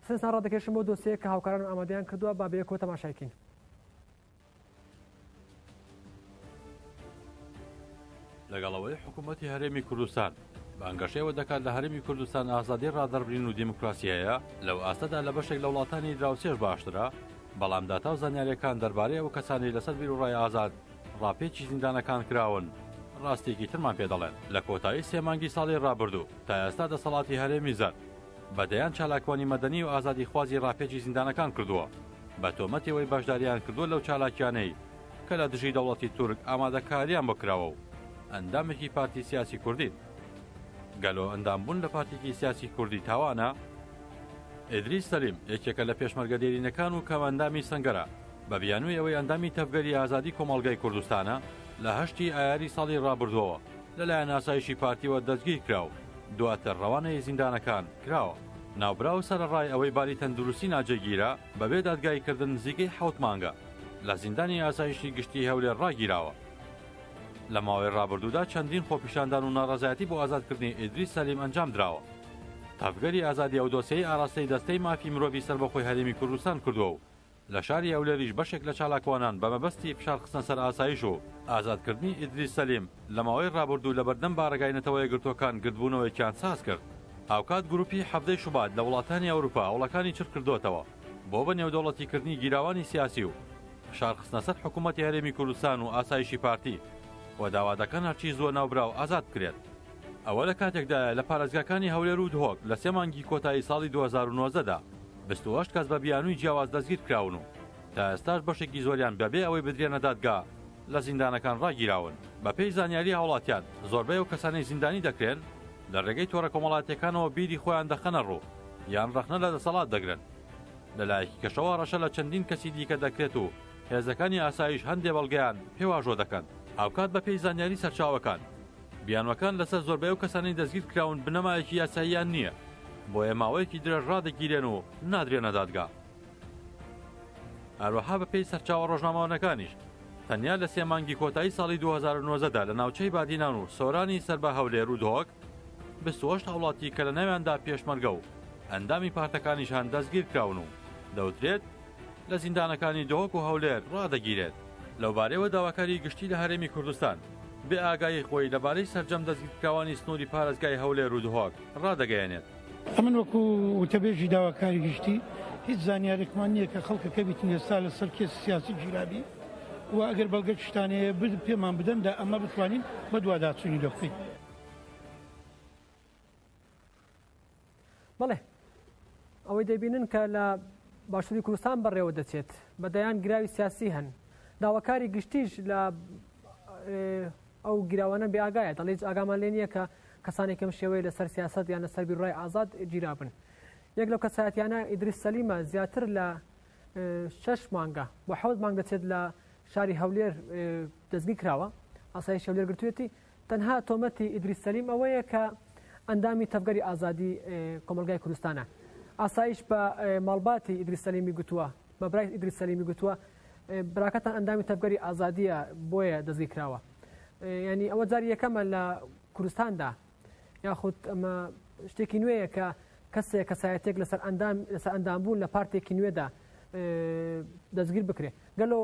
سەرنجتان ڕادەکێشم بۆ دۆسیەیەک کە هاوکارانم ئامادەیان کردووە، با بەیەکەوە تەماشای کەین. لەگەڵ ئەوەی حکوومەتی هەرێمی کوردستان بانگەشەی ئەوە دەکات لە هەرێمی کوردستان ئازادی ڕادەربرین و دیموکراسی هەیە، لەو ئاستەدا لە بەشێک لە وڵاتانی دراوسێش باشترە، بەڵام داتا و زانیارییەکان دەربارەی ئەو کەسانەی لەسەر بیروڕای ئازاد ڕاپێچی زیندانەکان کراون ڕاستییەکی ترمان پێ دەڵێن. لە کۆتایی سێ مانگی ساڵی ڕابردوو تا ئێستا دەسەڵاتی هەرێمی زەرد بە دەیان چالاکوانی مەدەنی و ئازادیخوازی ڕاپێچی زیندانەکان کردووە بە تۆمەتی ئەوەی بەشدارییان کردووە لەو چالاکیانەی کە لە دژی دەوڵەتی تورک ئامادەکارییان بۆ کراوە و ئەندامێکی پارتی سیاسی کوردین. گەلۆ ئەندامبوون لە پارتێکی سیاسی کوردی تاوانە؟ ئیدریس سەلیم یەکێکە لە پێشمەرگە دێرینەکان و کەمئەندامی سەنگەرە، بە بیانووی ئەوەی ئەندامی تەڤگەری ئازادی کۆمەڵگای کوردستانە، لە هەشتی ئایاری ساڵی ڕابردووەوە لەلایەن ئاسایشی پارتیوە دەستگیرکرا و دواتر ڕەوانەی زیندانەکان کراوە. ناوبراو سەرەڕای ئەوەی باری تەندروستی ناجێگیرە، بەبێ دادگاییکردن نزیکەی حەوت مانگە لە زیندانی ئاسایشی گشتیی هەولێر ڕاگیراوە. لە ماوەی ڕابردوودا چەندین خۆپیشاندان و ناڕەزایەتی بۆ ئازادکردنی ئیدریس سەلیم ئەنجامدراوە. تەڤگەری ئازادی ئەو دۆسیەی ئاراستەی دەستەی مافی مرۆڤی سەربەخۆی هەرێمی کوردستان کردووە و لە شاری هەولێریش بەشێک لە چالاکوانان بە مەبەستی فشار خستنە سەر ئاسایش و ئازادکردنی ئیدریس سەلیم لە ماوەی ڕابردوو لە بەردەم بارەگای نەتەوەیەکگرتووەکان گردبوونەوەیەکیان ساز کرد. هاوکات گروپی حەڤدەی شوبات لە وڵاتانی ئەوروپا هەوڵەکانی چڕ کردۆتەوە بۆ بە نێودەوڵەتیکردنی گیراوانی سیاسی و فشار خستنە سەر حکوومەتی هەرێمی کوردستان و ئاسایشی پارتی و داوا دەکەن هەرچی زووە ناوبراو ئازاد بکرێت. ئەوە لە کاتێکدایە لە پارێزگاکانی هەولێر و دهۆک لە سێ مانگی کۆتایی ساڵی 2019 دا 28 کەس بە بیانووی جیاواز دەستگیرکراون و تا ئێستاش بەشێکی زۆریان بەبێ ئەوەی بدرێنە دادگا لە زیندانەکان ڕاگیراون. بەپێی زانیاری هاوڵاتیان، زۆربەی ئەو کەسانەی زیندانی دەکرێن لە ڕێگەی تۆڕە کۆمەڵایەتییەکانەوە بیری خۆیان دەخەنە ڕوو یان ڕەخنە لە دەسەڵات دەگرن. لە لایەکی کەشەوە هەڕەشە لە چەندین کەسی دیکە دەکرێت و هێزەکانی ئاسایش هەندێ بەڵگەیان پێ واژۆ دەکەن. هاوکات بەپێی زانیاری سەرچاوەکان، بیانوەکان لەسەر زۆربەی ئەو کەسانەی دەستگیرکراون بنەمایەکی یاساییان نییە، بۆیە ماوەیەکی درێژ ڕادەگیرێن و نادرێنە دادگا. هەروەها بەپێی سەرچاوە ڕۆژنامەوانەکانیش، تەنیا لە سێ مانگی کۆتایی ساڵی 2019 دا لە ناوچەی بادینان و سۆرانی سەر بە هەولێر و دهۆک، 28 هاوڵاتی کە لە ناویاندا پێشمەرگە و ئەندامی پارتەکانیش هەن دەستگیرکراون و دەوترێت لە زیندانەکانی دهۆک و هەولێر ڕادەگیرێت. لەوبارەیەوە داواکاری گشتی لە هەرێمی کوردستان بێ ئاگایی خۆی لەبارەی سەرجەم دەستگیرکراوانی سنووری پارێزگای هەولێر و دهۆک ڕادەگەیەنێت. ئەمن وەکو وتەبێژی داواکاری گشتی هیچ زانیارێکمان نییە کە خەڵکەکە بیتن ئێستا لەسەر کێسی سیاسی گیرابی و ئەگەر بەڵگەکیشتان هەیە پێمان بدەن دا ئەمە بتوانین بەدواداچوونی لێ بکەین. بەڵێ ئەوەی دەبینن کە لە باشووری کوردستان بەڕێوە دەچێت بە دەیان گراوی سیاسی هەن داواکاری گشتیش لە ئەو گیراوانە بێ ئاگایە دەڵێ هیچ ئاگامان لێ نییە کە کەسانێکم شێوەی لەسەر سیاست یان لەسەر بیرڕای ئازاد گیرابن یەک لەو کەسایەتیانە ئیدریس سەلیمە زیاتر لە شش مانگە بۆ حەوت مانگ دەچێت لە شاری هەولێر دەستگیر کراوە ئاسایش هەولێر گرتوێتی تەنها تۆمەتی ئیدریس سەلیم ئەوەیە کە ئەندامی تەڤگەری ئازادی کۆمەڵگای کوردستانە. ئاسایش بە ماڵباتی ئیدریس سەلیمی گوتووە، بە برای ئیدریس سەلیمی گوتووە براکەتان ئەندامی تەڤگەری ئازادیە بۆیە دەستگیر کراوە. یعنی ئەوە جاری یەکەمە لە کوردستاندا یاخود ئەمە شتێکی نوێیە کە کەسێک کەسایەتێک لەسەر ئەندام لەسەر ئەندامبوون لە پارتێکی نوێدا دەستگیر بکرێ گەلۆ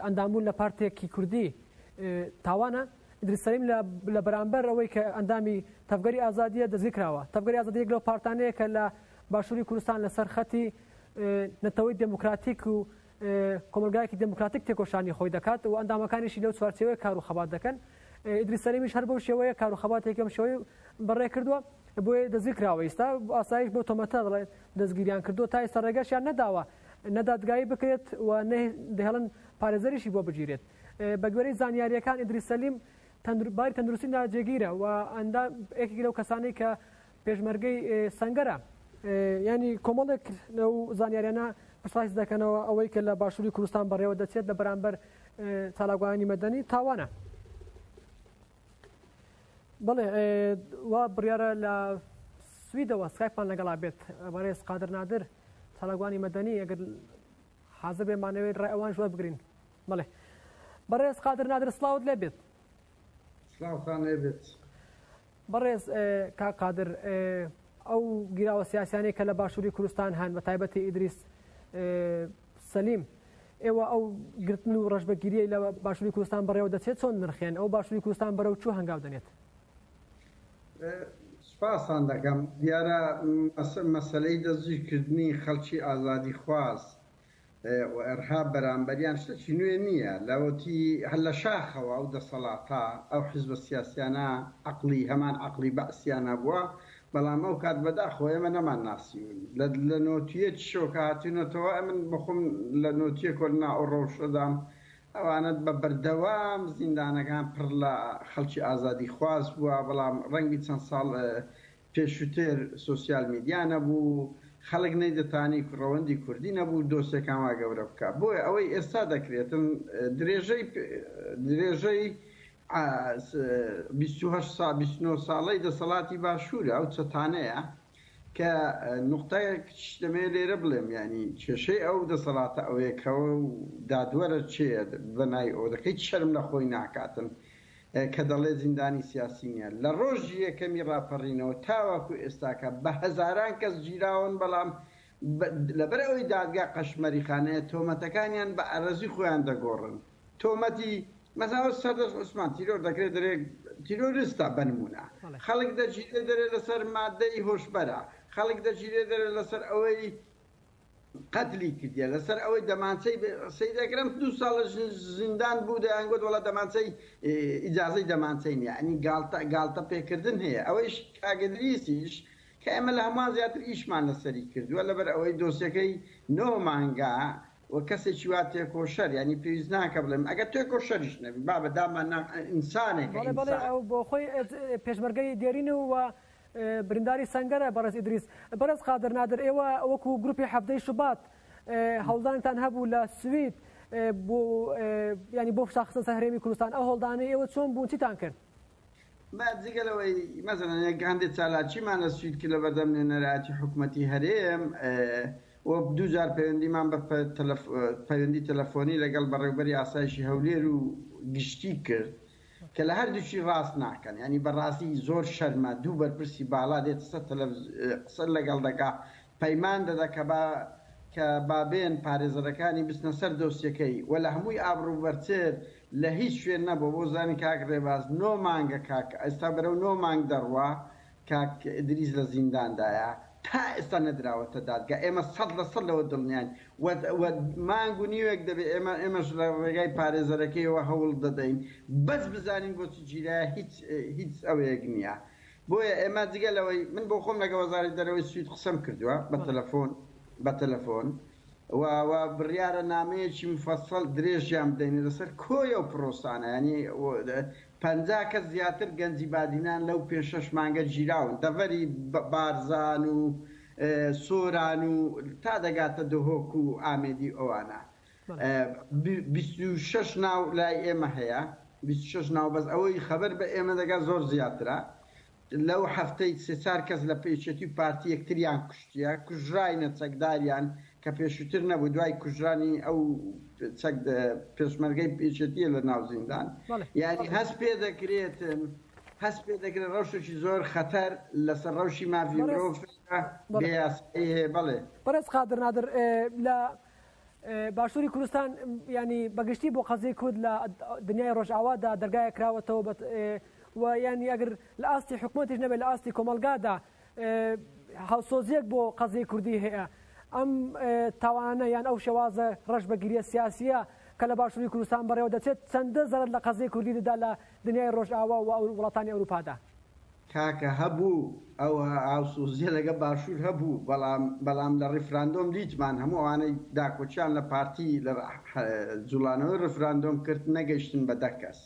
ئەندامبوون لە پارتێکی کوردی تاوانە ئیدریس سەلیم لە بەرامبەر ئەوەی کە ئەندامی تەڤگەری ئازادییە دەستگیر کراوە. تەڤگەری ئازادی یەک لەو پارتانەیە کە لە باشووری کوردستان لەسەر خەتی نەتەوەی دێموکراتیک و کۆمەڵگایەکی دێموکراتیک تێکۆشانی خۆی دەکات و ئەندامەکانیشی لەو چوارچێوەیە کار و خەبات دەکەن. ئیدریس سەلیمیش هەر بەو شێوەیە کار و خەباتێکی ئەم شێوەی بەڕێ کردووە بۆیە دەستگیر کراوە. ئیستا ئاسایش بەو تۆمەتە دەڵێن دەستگیریان کردووە تا ئێستا ڕێگەشیان نەداوە نە دادگایی بکرێت و نە دەهێڵن پارێزەریشی بۆ بگیرێت. بەگوێرەی زانیارییەکان ئیدریس سەلیم باری تەندروستی ناجێگیرە و ئەندام یەکێک لەو کەسانەی کە پێشمەرگەی سەنگەرە ینی کۆمەڵێک لەو زانیاریانە پشتڕاست دەکەنەوە ئەوەی کە لە باشووری کوردستان بەڕێوە دەچێت لە بەرامبەر چالاکوانانی مەدەنی تاوانە. بەڵێ وا بڕیارە لە سویدەوە سکایپمان لەگەڵا بێت بەڕێز قادر نادر چالاکوانی مەدەنی ئەگەر حازر بێ مانەوێت ڕای ئەوانش وەربگرین. بەڵێ بەڕێز قادر نادر سڵاوت لێ بێت. سڵاوتان لێ بێت. بەڕێز کاک قادر. ئەو گیراوە سیاسیانەی کە لە باشووری کوردستان هەن بە تایبەتی ئیدریس سەلیم ئێوە ئەو گرتن و ڕەشبەگیریەی لە باشووری کوردستان بەڕێوە دەچێت چۆن نرخێن ئەو باشووری کوردستان بەرەو چوو هەنگاو دەنێت؟ سوپاستان دەکەم. دیارە مەسەلەی دەستگیرکردنی خەڵکی ئازادیخواز و ئیرهاب بەرامبەریان شتێکی نوێ نییە. لەوەتی هەر لە شاخەوە ئەو دەسەڵاتە، ئەو حیزبە سیاسیانە عەقڵی هەمان عەقڵی بەعسیان هەبووە، بەڵام ئەو کات بەداخەوە ئێمە نەمانناسیون. لە لە نۆتیەکیشەوە کە هاتوینەتەوە ئەمن بەخۆم لە نۆتیەکەوە لە ناو ئەو ڕەوشەدام، ئەوانە بە بەردەوام زیندانەکان پڕ لە خەڵکی ئازادیخواز بووە، بەڵام ڕەنگی چەند ساڵ پێشووتر سۆسیال میدیا نەبوو، خەڵک نەیدەتانی ڕەوەندی کوردی نەبوو دۆسیەکان وا گەورە بکا. بۆیە ئەوەی ئێستا دەکرێتن درێژەی درێژەی 28 ساڵ 29 ساڵەی دەسەڵاتی باشوورە، ئەو چەتانەیە کە نوقتەیەکیش دەمەوێت لێرە بڵێم یانی کێشەی ئەو دەسەڵاتە ئەوەیە کە ئەو دادوەرە کێیە بە ناوی ئەوە دەکەی شەرم لە خۆی ناکاتن کە دەڵێ زیندانی سیاسی نییە لە ڕۆژی یەکەمی ڕاپەڕینەوە تاوەکو ئێستاکە بە هەزاران کەس گیراون بەڵام لەبەر ئەوەی دادگا قەشمەریخانەیە تۆمەتەکانیان بە ئارەزوی خۆیان دەگۆڕن تۆمەتی مەسەلەن ئەوە سەردەشت عوسمان تیرۆر دەکرێت دەرێ تیرۆرستە بەنمونە خەڵک دەگیرێ دەرێ لەسەر مادەی هۆشبەرە خەڵک دەگیرێ دەرێ لەسەر ئەوەی قەتلی کردیە لەسەر ئەوەی دەمانچەی سەید ئەکرەم دوو ساڵ لە زیندان بوو دەیانگوت وەڵا دەمانچەی ئیجازەی دەمانچەی نییە ئەنی گاڵتە گاڵتە پێکردن هەیە ئەوەیش کاک ئیدریسیش کە ئێمە لە هەمووان زیاتر ئیشمان لەسەری کردووە لەبەر ئەوەی دۆسیەکەی نۆ مانگە و کەسێکی وا تێکۆشەر یانی پێویست ناکە بڵێم ئەگەر تێکۆشەریش نەبی بابە دامان نا ئینسانێکە بەڵێ بەڵێ ئینسان. ئەو بۆ خۆی پێشمەرگەی دێرین و برینداری سەنگەرە بەڕێز ئیدریس. بەڕێز قادر نادر ئێوە وەکو گروپی حەڤدەی شوبات هەوڵدانتان هەبوو لە سوید بۆ ینی بۆ فشار خستن سەر هەرێمی کوردستان ئەو هەوڵدانەی ئێوە چۆن بوون چیتان کرد؟ با جگە لەوەی مەسەلەن یەک هەندێک چالاکیمان لە سوید کرد لەبەردەم نوێنەرایەتی حکومەتی هەرێم و دووجار پەیوەندیمان بە پەیوەندی تەلەفۆنی لەگەڵ بەڕێوبەری ئاسایشی هەولێر و گشتی کرد کە لە هەردووکی ڕاست ناکەن یانی بەڕاستی زۆر شەرمە دوو بەرپرسی باڵا دێتە سەر تەلەفز قسە لەگەڵ دەکا پەیمان دەدا کە با کە با بێن پارێزەرەکانی بچنە سەر دۆسیەکەی و لە هەمووی ئابڕووبەرتر لە هیچ شوێن نەبووە بۆ زانین کاک ڕێباز نۆ مانگە کاک ئێستا بەرەو نۆ مانگ دەڕوا کاک ئیدریس لە زینداندایە تا ئێستا نەدراوەتە دادگا ئێمە 100% لەوە دڵنیاین و و مانگ و نیوێک دەبێ ئێمە ئێمەش لە ڕێگای پارێزەرەکەیەوە هەوڵ دەدەین بەس بزانین بۆچی گیرایە هیچ هیچ ئەوەیەک نییە بۆیە ئێمە جگە لەوەی من بۆ خۆم لەگە وەزارەتی دەرەوەی سوید قسەم کردووە بە تەلەفۆن بە تەلەفۆن و و بڕیارە نامەیەکی مفەسەل درێژیان بدەینێ لەسەر کۆی ئەو پرۆسانە یانی 50 کەس زیاتر گەنجی بادینان لەو پێ شەش مانگە گیراون دەڤەری بارزان و سۆران و تا دەگاتە دهۆک و ئامێدی و ئەوانە 26 ناو لای ئێمە هەیە 26 ناو بەس ئەوەی خەبەر بە ئێمە دەگات زۆر زیاترە لەو هەفتەی سێ چار کەس لە یەکێتی و پارتی یەکتریان کوشتیە کوژراینە چەکداریان کە پێشووتر نەبوو دوای کوژرانی ئەو چەک پێشمەرگەی یەکێتیە لە ناو زیندان یانی هەست پێ دەکرێتن هەست پێ دەکرێت ڕەوشێکی زۆر خەتەر لەسەر ڕەوشی مافی مرۆڤ بێ یاسایی هەیە بەڵێ. بەڕێز قادر نادر لە باشووری کوردستان ینی بەگشتی بۆ قەزیەی کورد لە دنیای ڕۆژئاوادا دەرگایە کراوەتەوە و ینی ئەگەر لە ئاستی حکوومەتیش نەبێت لە ئاستی کۆمەڵگادا هاوسۆزیەک بۆ قەزیەی کوردی هەیە ئەم تاوانە یان ئەو شێوازە ڕەش بەگیریە سیاسیە کە لە باشووری کوردستان بەڕێوە دەچێت چەندە زەرەر لە قەزیەی کوردی دەدا لە دنیای ڕۆژئاوا و وڵاتانی ئەوروپادا؟ کاکە هەبوو ئەو هاوسۆزیە لەگە باشور هەبوو بەڵام بەڵام لە ڕیفراندۆم دیتمان هەموو ئەوانەی داکۆکیان لە پارتی لە جوڵانەوەی ڕیفراندۆم کرد نەگەیشتن بە دە کەس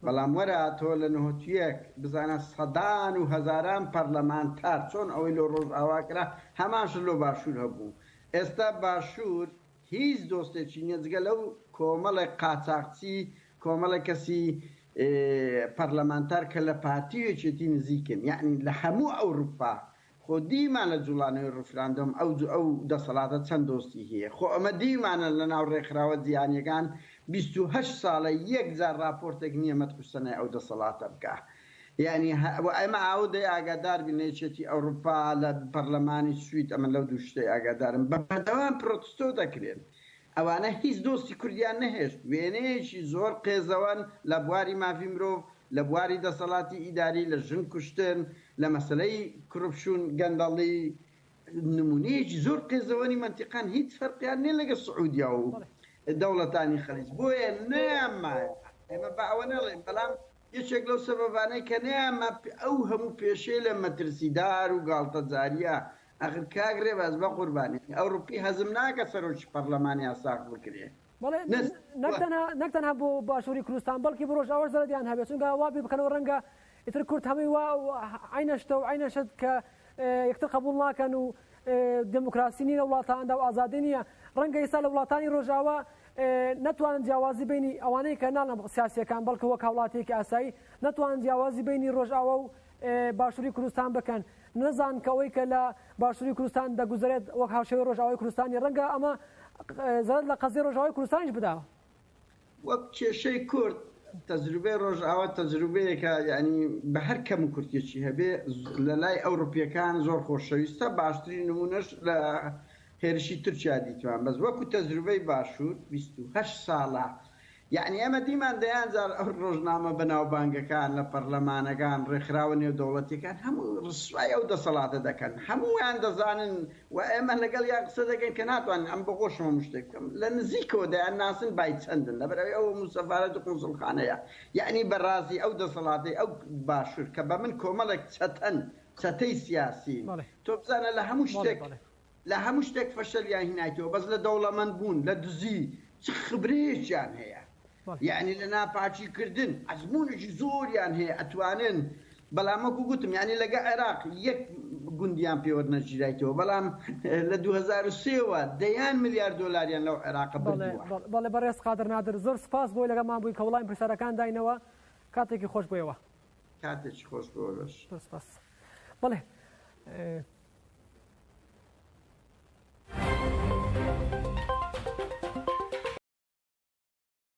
بەڵام وەرە تۆ لە نهۆتویەک بزانە سەدان و هەزاران پەرلەمانتار چۆن ئەوەی لۆ ڕۆژئاوا کرا هەمان شت لۆ باشور هەبوو ئێستا باشور هیچ دۆستێکی نیە جگە لەو کۆمەڵێک قاچاغچی کۆمەڵێک کەسی پەرلەمانتار کە لە پارتی و یەکێتی نزیکن یەعنی لە هەموو ئەوروپا خۆ دیمانە لە جوڵانەوەی ڕیفراندۆم ئەو ئەو دەسەڵاتە چەند دۆستی هەیە خۆ ئەمە دیمانە لە ناو ڕێکخراوە جیهانیەکان 28 ساڵە یەک جار ڕاپۆرتێک نیە مەدح و سەنای ئەو دەسەڵاتە بکا. یانی و ئێمە ئاودەی ئاگادار بین لە یەکێتی ئەوروپا لە پەرلەمانی سوید ئەمە لەو دوو شتەی ئاگادارم بە بەردەوام پرۆتستۆ دەکرێن ئەوانە هیچ دۆستی کوردیان نەهێشت وێنەیەکی زۆر قێزەوەن لە بواری مافی مرۆڤ لە بواری دەسەڵاتی ئیداری لە ژن کوشتن لە مەسەلەی corruption گەندەڵی نمونەیەکی زۆر قێزەوەنی مەنتیقەن هیچ فەرقیان نیە لەگەڵ سعودیا و دەوڵەتانی خەلیج بۆیە نەیانمایە ئێمە با ئەوە نەڵێین بەڵام یەکێک لەو سەبەبانەی کە نەیانما ئەو هەموو پێشێلە مەترسیدار و گاڵتەجاریە ئەخر کاک رێباز بەقوربانی ئەوڕوپی هەزم ناکە سەرۆکی پەڕلەمان یاساغ بکرێ بەڵێ نەک تەنها نەک تەنها بۆ باشووری کوردستان بەڵکی بۆ ڕۆژئاواش زەرەدیان هەبێت چونکە وا بیر بکەنەوە ڕەنگە ئیتر کورد هەمووی وا عەینە شتە و عەینە شت کە یەکتر قبوڵ ناکەن و دموکراسی نییە لە وڵاتاندا و ئازادی نییە ڕەنگە ئێستا لە وڵاتانی ڕۆژئاوا نەتوانن جیاوازی بینی ئەوانەی کە ناڵم سیاسیەکان بەڵکە وەک هاوڵاتیەکی ئاسایی نەتوانن جیاوازی بینی ڕۆژئاوا و باشووری کوردستان بکەن نەزان کە ئەوەی کە لە باشووری کوردستان دەگوزەرێت وەک هاوشێوەی ڕۆژئاوای کوردستانی ڕەنگە ئەمە زەرەر لە قەزیەی ڕۆژئاوای کوردستانیش بدا. وەک کێشەی کورد تەجروبەی ڕۆژئاوا تەجروبەیەکە یانی بە هەر کەم و کورتێکی هەبێ لە لای ئەوروپیەکان زۆر خۆشەویستە باشترین نمونەش لە هێرشی تورکیا دیتمان بەس وەکو تەجروبەی باشوور 28 ساڵە یەعنی ئێمە دیمان دەیان جار ئەو ڕۆژنامە بەناوبانگەکان لە پەرلەمانەکان، ڕێکخراوە نێودەوڵەتیەکان هەموو ڕسوای ئەو دەسەڵاتە دەکەن، هەموویان دەزانن و ئێمە لەگەڵیان قسە دەکەین کە ناتوانین ئەم بەخۆشم هەموو شتێک بکەم لە نزیکەوە دەیانناسن بای چەندن لەبەرئەوەی ئەو هەموو سەفارەت و قونسڵخانەیە یەعنی بەڕازی ئەو دەسەڵاتەی ئەو باشور کە بە من کۆمەڵێک چەتەن چەتەی سیاسین تۆ بزانە لە هەموو شتێک لە هەموو شتێک فەشەلیان هینایتەوە بەس لە دەوڵەمەند بوون لە دزی چ خبرەیەکیان هەیە یەعنی لە ناپاکی کردن ئەزموونێکی زۆریان هەیە ئەتوانن بەڵام وەکو گوتم یەعنی لەگە عێراق یەک گوندیان پێوەر نەگیرایتەوە بەڵام لە 2003 وە دەیان ملیار دۆلاریان لەو عێراقە بردووە. بەڵێ بەڕێز قادر نادر زۆر سپاس بۆی لەگەڵمان بووی کە وەڵامی پرسیارەکان داینەوە کاتێکی خۆش بۆ ئێوە. کاتێکی خۆش بۆ ئێوەش. زۆر سپاس. بەڵێ.